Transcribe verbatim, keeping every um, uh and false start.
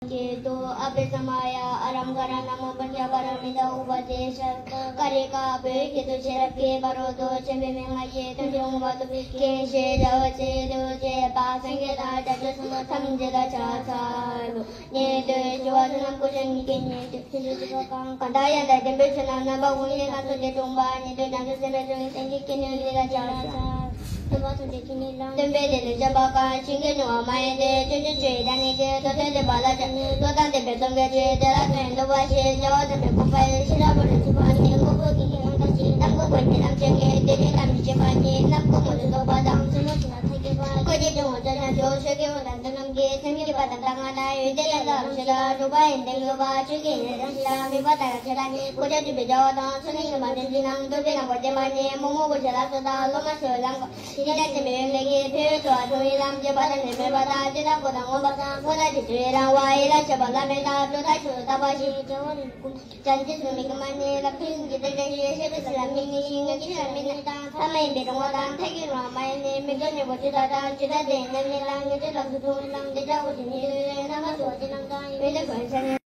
སྐད་དུ། ཨ་པེ་ས་མ་ཡ། ཨ་རམ་ག་ར་ན་མོ་པཉྩ་པ་ར་མི་ཏ་ཨུ་པ་དེ་ཤ་ཀ་རེ་ཀ། བོད་སྐད་དུ། ཤེས་རབ་ཀྱི་ཕ་རོལ་ཏུ་ཕྱིན་པའི་མན་ངག་གི་དོན་དུ་མངོན་པར་རྫོགས་པའི་སྐད་ཅེས་བྱ་བ་ཆེད་དུ་བྱས་པ། སངས་རྒྱས་དང་བྱང་ཆུབ་སེམས་དཔའ་ཐམས་ཅད་ལ་ཕྱག་འཚལ་ལོ། ཉན་ཐོས་ཞི་བ་འབྱུང་རྣམས་སྐུ་ཕྱོགས་ཉིད་ཀྱི་ཉན་ཐོས། ཆོས་ཀྱི་ཆོ་ག་གང་དག་ཡང་དག་ལྡན་པའི་ཆོས་རྣམས་རྣམ་པ་ཀུན་གྱི་ངང་ཚུལ་གྱིས་བསྲུངས་པ། ཉན་ཐོས་བྱང་ཆུབ་སེམས་དཔའི་སྤྱོད་ཡུལ་སེམས་བསྐྱེད་ཀྱི་ནུས་ལྡན་ལ་ཕྱག་འཚལ། སྟོན་པ་ཐམས་ཅད་མཁྱེན་ནས་ལམ། སྟོན་པས་དེ་ལས་བཤད་པ་གང་། བྱིན་གྱིས་བརླབ་པ་མ་ཡིན་ཏེ། སྤྱོད་འཇུག་ཆོས་ཡི་བདག་ཉིད་དེ། ཐོས་གྲོལ་ཐེག་པ་ལ་སྦྱངས་ནས། བློ་དང་ལྡན་པས་བསམ་གྱིས་བརྗོད་དེ་ལ་ཕན་འདོད་པ་ཞེས་བྱ་བ་དམ་པའི་བཀོད་པ་ཡི། ཤེས་རབ་ཕ་རོལ་ཕྱིན་པ་ཉིད་ཀུན་གྱི་ཡང་དག་ཅིང་། རྣམ་ཀུན་བར་ཆད་ཐམས་ཅད་ཀྱི་སྡེ་སྣོད་དང་མི་ཕྱེད་པ་ཉིད། རྣམ་ཀུན་ངོ་བོས་རྟོགས་པ་དང་། ཚུལ་ཁྲིམས་ལ་ཐད་ཀྱི་བ། འཁོར་གྱི་སྡུག་བསྔལ་ཕྱོགས་རྣམས་སྐྱོབ། ཆོས་ཀྱི་དབང་དང་དོན་རྣམས་ཀྱི། སེམས་བསྐྱེད་པ་དང་དག་སྔགས་དང་། ཡོན་ཏན་ལ་སོགས་པ་ཞེས་བྱ་བ་དྲུག་པ་ཡི་ལྡན་ཡོད་པ། ཆོས་ཀྱི་ཡོན་ཏན་ཞེས་བྱ་བ་མོས་པ་དང་རེག་བྱ་དང་། གོ་ཆ་འདུས་པའི་བྱ་བ་དང་། ཚུལ་ཁྲིམས་ལྡན་པ་དོན་གྱི་ནང་། སྟོན་པའི་ལམ་ཁ་བསྟན་པ་ཉིད། རྨོངས་པ་སྒོམ་བྱེད་ལ་སོགས་དང་། སློབ་མ་ཞི་བའི་ལམ་ཁ། ཞི་བདེ་ཆེན་པོའི་ལམ་གྱི་ཕ་རོལ་ཏུ་བྱུང་བའི་ལམ། སྤྱོད་པ་དང་ལྡན་མོས་པ་དང་། སྤྱོད་དང་གོ་དང་ངོམས་པ་དང་། སྤོང་དང་བྱེད་ཚུལ་ཡི་རང་དབང་། ཡིད་ལ་བྱེད་པ་བླ་མེད་དང་། སྤྲོས་དང་ཕྱོགས་སུ་བཏབ་པ་ཞེས་བྱ་བ་ནི་ཀུན། བྱང་ཆུབ་སེམས་དཔའི་གོ་འཕང་ནི། རབ་ཏུ་བྱུང་གི་དེ་འདྲ་ཞིག་ཤེས་པས་སྲིད་ལ་མི་གནས་ཤིང་། ངེས་འབྱུང་ལ་མི་གནས་ཤིང་། ཐ་མལ་ཡིན་པས་གྲོལ་བ་དང་། ཐབས་ཀྱིས་རང་དབང་མ་ཡིན་ནས། མི་རྟོག་ཉེ་བར་སྤྱོད་པ་དང་། ཇི་ལྟར་དེ་ཡི་ཉམས་ལེན་དང་། ངེས་འབྱུང་ལམ་དུ་ལྟུང་བའི་ལམ། དེ་ལྟར་འོད་གསལ་ཉིད་དུ་ཡོད་པའི། རྣམ་པ་ཚོ་ཅི་རྣམས་དང་། ཡོན་ཏན་ཁོ་ནའི་ཆ་ནས།